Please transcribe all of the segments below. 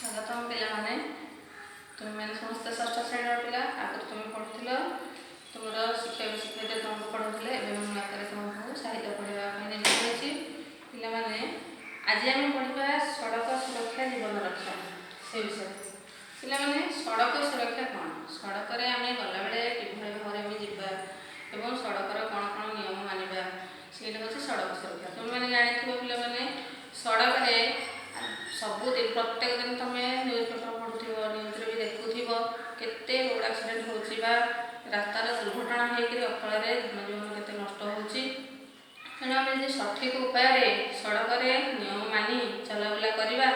ସ୍ୱାଗତମ ପିଲାମାନେ। ତୁମେମାନେ ସମସ୍ତେ ଷଷ୍ଠ ଶ୍ରେଣୀର ପିଲା। ଆଗରୁ ତୁମେ ପଢ଼ୁଥିଲ, ତୁମର ଶିକ୍ଷକ ଶିକ୍ଷୟିତ୍ରୀ ତୁମକୁ ପଢ଼ୁଥିଲେ। ଏବେ ମୁଁ ନୂଆ କରି ତୁମକୁ ସାହିତ୍ୟ ପଢ଼ିବା ପାଇଁ ନିଯୁକ୍ତ ହୋଇଛି। ପିଲାମାନେ, ଆଜି ଆମେ ପଢ଼ିବା ସଡ଼କ ସୁରକ୍ଷା ଜୀବନ ରକ୍ଷା, ସେ ବିଷୟରେ। ପିଲାମାନେ, ସଡ଼କ ସୁରକ୍ଷା କ'ଣ? ସଡ଼କରେ ଆମେ ଗଲାବେଳେ କିଭଳି ଭାବରେ ଆମେ ଯିବା ଏବଂ ସଡ଼କର କ'ଣ କ'ଣ ନିୟମ ମାନିବା, ସେଇଟା ହେଉଛି ସଡ଼କ ସୁରକ୍ଷା। ତୁମେମାନେ ଜାଣିଥିବ ପିଲାମାନେ, ସଡ଼କରେ ସବୁଦିନ, ପ୍ରତ୍ୟେକ ଦିନ ତୁମେ ନ୍ୟୁଜ୍ ପେପର୍ ପଢ଼ୁଥିବ, ନ୍ୟୁଜ୍ରେ ବି ଦେଖୁଥିବ କେତେ ରୋଡ଼ ଆକ୍ସିଡେଣ୍ଟ ହେଉଛି ବା ରାସ୍ତାର ଦୁର୍ଘଟଣା ହେଇକରି ଅଫଳରେ ଧନଜୀବନ କେତେ ନଷ୍ଟ ହେଉଛି। ତେଣୁ ଆମେ ଯଦି ସଠିକ୍ ଉପାୟରେ ସଡ଼କରେ ନିୟମ ମାନି ଚଲାବୁଲା କରିବା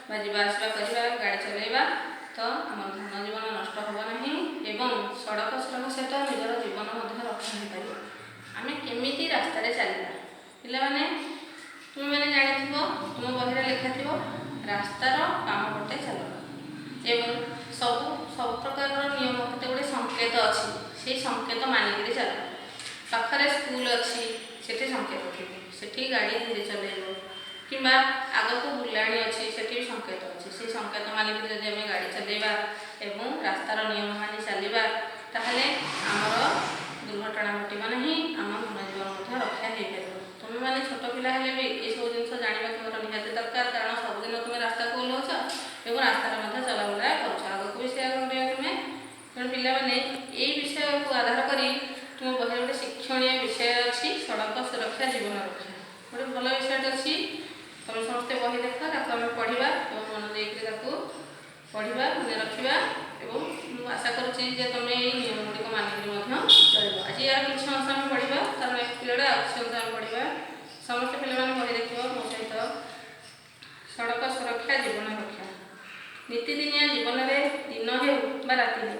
ବା ଯିବା ଆସିବା କରିବା, ଗାଡ଼ି ଚଲାଇବା, ତ ଆମର ଧନ ଜୀବନ ନଷ୍ଟ ହେବ ନାହିଁ ଏବଂ ସଡ଼କ ସୁରକ୍ଷା ସହିତ ନିଜର ଜୀବନ ମଧ୍ୟ ରକ୍ଷା ହୋଇପାରିବ। ଆମେ କେମିତି ରାସ୍ତାରେ ଚାଲିବା? ପିଲାମାନେ, ତୁମେମାନେ ଜାଣିଥିବ, ତୁମ ବହିରେ ଲେଖାଥିବ, ରାସ୍ତାର ବାମ ପଟେ ଚାଲ ଏବଂ ସବୁ ସବୁ ପ୍ରକାରର ନିୟମ, କେତେ ଗୁଡ଼ିଏ ସଂକେତ ଅଛି, ସେଇ ସଂକେତ ମାନିକିରି ଚାଲ। ପାଖରେ ସ୍କୁଲ ଅଛି, ସେଠି ସଂକେତ ଥିବ, ସେଠି ଗାଡ଼ି ଧୀରେ ଚଲେଇବ। କିମ୍ବା ଆଗକୁ ବୁଲାଣି ଅଛି, ସେଠି ବି ସଂକେତ ଅଛି। ସେଇ ସଂକେତ ମାନିକିରି ଯଦି ଆମେ ଗାଡ଼ି ଚଲେଇବା ଏବଂ ରାସ୍ତାର ନିୟମ ମାନି ଚାଲିବା, ତାହେଲେ ଆମର ଦୁର୍ଘଟଣା ଘଟିବ ନାହିଁ, ଆମ ଧନଜୀବନ ମଧ୍ୟ ରକ୍ଷା ହେଇପାରିବ। ତୁମେମାନେ ଛୋଟ ପିଲା ହେଲେ ବି ଏସବୁ ଜିନିଷ ଜାଣିବା ତୁମର ନିହାତି ଦରକାର, କାରଣ ସବୁଦିନ ତୁମେ ରାସ୍ତାକୁ ଓହ୍ଲାଉଛ ଏବଂ ରାସ୍ତାରେ ମଧ୍ୟ ଚଲାବୁଲା କରୁଛ, ଆଗକୁ ବି ସେୟା କରିବ ତୁମେ। ତେଣୁ ପିଲାମାନେ, ଏଇ ବିଷୟକୁ ଆଧାର କରି ତୁମ ବହିରେ ଗୋଟେ ଶିକ୍ଷଣୀୟ ବିଷୟ ଅଛି, ସଡ଼କ ସୁରକ୍ଷା ଜୀବନ ରକ୍ଷା। ଗୋଟେ ଭଲ ବିଷୟଟେ ଅଛି। ତୁମେ ସମସ୍ତେ ବହି ଦେଖ, ତାକୁ ଆମେ ପଢ଼ିବା ଏବଂ ମନ ଦେଇକରି ତାକୁ ପଢ଼ିବା, ମନେ ରଖିବା ଏବଂ ମୁଁ ଆଶା କରୁଛି ଯେ ତୁମେ ଏଇ ନିୟମ ଗୁଡ଼ିକ ମାନିକରି ମଧ୍ୟ ଚଳିବ। ଆଜି ୟାର କିଛି ଅଂଶ ଆମେ ପଢ଼ିବା, ତାର ନେକ୍ସଟ ପିରିୟଡ଼ ଆଉ କିଛି ଅଂଶ ଆମେ ପଢ଼ିବା। ସମସ୍ତେ ପିଲାମାନେ ବହି ଦେଖିବ ମୋ ସହିତ। ସଡ଼କ ସୁରକ୍ଷା ଜୀବନ ରକ୍ଷା। ନିତିଦିନିଆ ଜୀବନରେ ଦିନ ହେଉ ବା ରାତି ହେଉ,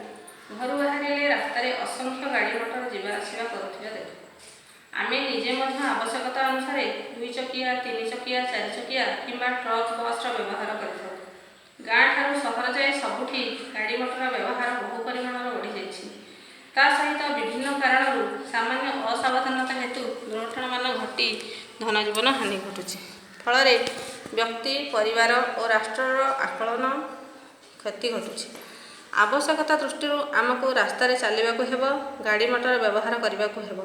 ଘରୁ ବାହାରିଲେ ରାସ୍ତାରେ ଅସଂଖ୍ୟ ଗାଡ଼ି ମଟର ଯିବା ଆସିବା କରୁଥିବା ଦେଖୁ। ଆମେ ନିଜେ ମଧ୍ୟ ଆବଶ୍ୟକତା ଅନୁସାରେ ଦୁଇ ଚକିଆ, ତିନି ଚକିଆ, ଚାରି ଚକିଆ କିମ୍ବା ଟ୍ରକ୍, ବସ୍ର ବ୍ୟବହାର କରିଥାଉ। ଗାଁ ଠାରୁ ସହର ଯାଏ ସବୁଠି ଗାଡ଼ି ମଟର ବ୍ୟବହାର ବହୁ ପରିମାଣର ବଢ଼ିଯାଇଛି। ତା ସହିତ ବିଭିନ୍ନ କାରଣରୁ ସାମାନ୍ୟ ଅସାବଧାନତା ହେତୁ ଦୁର୍ଘଟଣାମାନ ଘଟି ଧନଜୀବନ ହାନି ଘଟୁଛି। ଫଳରେ ବ୍ୟକ୍ତି, ପରିବାର ଓ ରାଷ୍ଟ୍ରର ଆକଳନ କ୍ଷତି ଘଟୁଛି। ଆବଶ୍ୟକତା ଦୃଷ୍ଟିରୁ ଆମକୁ ରାସ୍ତାରେ ଚାଲିବାକୁ ହେବ, ଗାଡ଼ି ମଟର ବ୍ୟବହାର କରିବାକୁ ହେବ।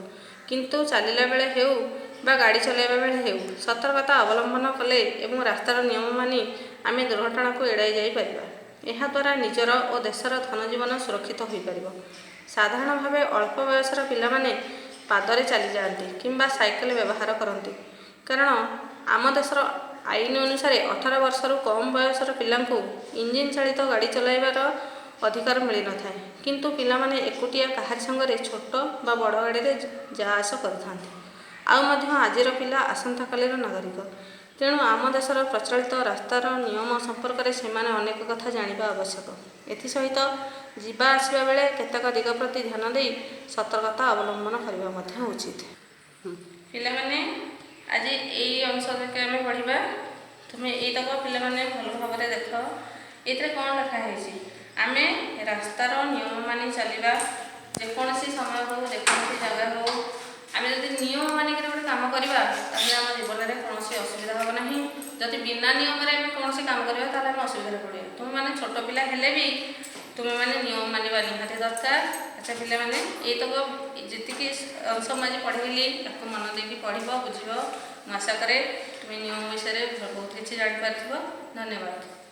କିନ୍ତୁ ଚାଲିଲା ବେଳେ ହେଉ ବା ଗାଡ଼ି ଚଲାଇବା ବେଳେ ହେଉ, ସତର୍କତା ଅବଲମ୍ବନ କଲେ ଏବଂ ରାସ୍ତାର ନିୟମ ମାନି ଆମେ ଦୁର୍ଘଟଣାକୁ ଏଡ଼ାଇ ଯାଇପାରିବା। ଏହାଦ୍ୱାରା ନିଜର ଓ ଦେଶର ଧନଜୀବନ ସୁରକ୍ଷିତ ହୋଇପାରିବ। ସାଧାରଣ ଭାବେ ଅଳ୍ପ ବୟସର ପିଲାମାନେ ପାଦରେ ଚାଲିଯାଆନ୍ତି କିମ୍ବା ସାଇକେଲ ବ୍ୟବହାର କରନ୍ତି, କାରଣ ଆମ ଦେଶର ଆଇନ ଅନୁସାରେ 18 ବର୍ଷରୁ କମ୍ ବୟସର ପିଲାଙ୍କୁ ଇଞ୍ଜିନ୍ ଚାଳିତ ଗାଡ଼ି ଚଲାଇବାର ଅଧିକାର ମିଳିନଥାଏ। କିନ୍ତୁ ପିଲାମାନେ ଏକୁଟିଆ କାହାରି ସାଙ୍ଗରେ ଛୋଟ ବା ବଡ଼ ଗାଡ଼ିରେ ଯା ଆସ କରିଥାନ୍ତି। ଆଉ ମଧ୍ୟ ଆଜିର ପିଲା ଆସନ୍ତାକାଲିର ନାଗରିକ। ତେଣୁ ଆମ ଦେଶର ପ୍ରଚଳିତ ରାସ୍ତାର ନିୟମ ସମ୍ପର୍କରେ ସେମାନେ ଅନେକ କଥା ଜାଣିବା ଆବଶ୍ୟକ। ଏଥିସହିତ ଯିବା ଆସିବା ବେଳେ କେତେକ ଦିଗ ପ୍ରତି ଧ୍ୟାନ ଦେଇ ସତର୍କତା ଅବଲମ୍ବନ କରିବା ମଧ୍ୟ ଉଚିତ। ପିଲାମାନେ, ଆଜି ଏଇ ଅଂଶ ଯାକେ ଆମେ ପଢ଼ିବା। ତୁମେ ଏଇତକ ପିଲାମାନେ ଭଲ ଭାବରେ ଦେଖ, ଏଇଥିରେ କ'ଣ ଲେଖା ହେଇଛି। ଆମେ ରାସ୍ତାର ନିୟମ ମାନି ଚାଲିବା। ଯେକୌଣସି ସମୟ ହେଉ, ଯେକୌଣସି ଜାଗା ହେଉ, ଆମେ ଯଦି ନିୟମ ମାନିକରି ଗୋଟେ କାମ କରିବା, ତାହେଲେ ଆମ ଜୀବନରେ କୌଣସି ଅସୁବିଧା ହେବ ନାହିଁ। ଯଦି ବିନା ନିୟମରେ ଆମେ କୌଣସି କାମ କରିବା, ତାହେଲେ ଆମେ ଅସୁବିଧାରେ ପଡ଼ିବା। ତୁମେମାନେ ଛୋଟ ପିଲା ହେଲେ ବି ତୁମେମାନେ ନିୟମ ମାନିବା ନିହାତି ଦରକାର। ଆଚ୍ଛା ପିଲାମାନେ, ଏଇତକ ଯେତିକି ଅଂଶ ମୁଁ ଆଜି ପଢ଼େଇଲି, ତାକୁ ମନ ଦେଇକି ପଢ଼ିବ, ବୁଝିବ। ମୁଁ ଆଶା କରେ ତୁମେ ନିୟମ ବିଷୟରେ ବହୁତ କିଛି ଜାଣିପାରିଥିବ। ଧନ୍ୟବାଦ।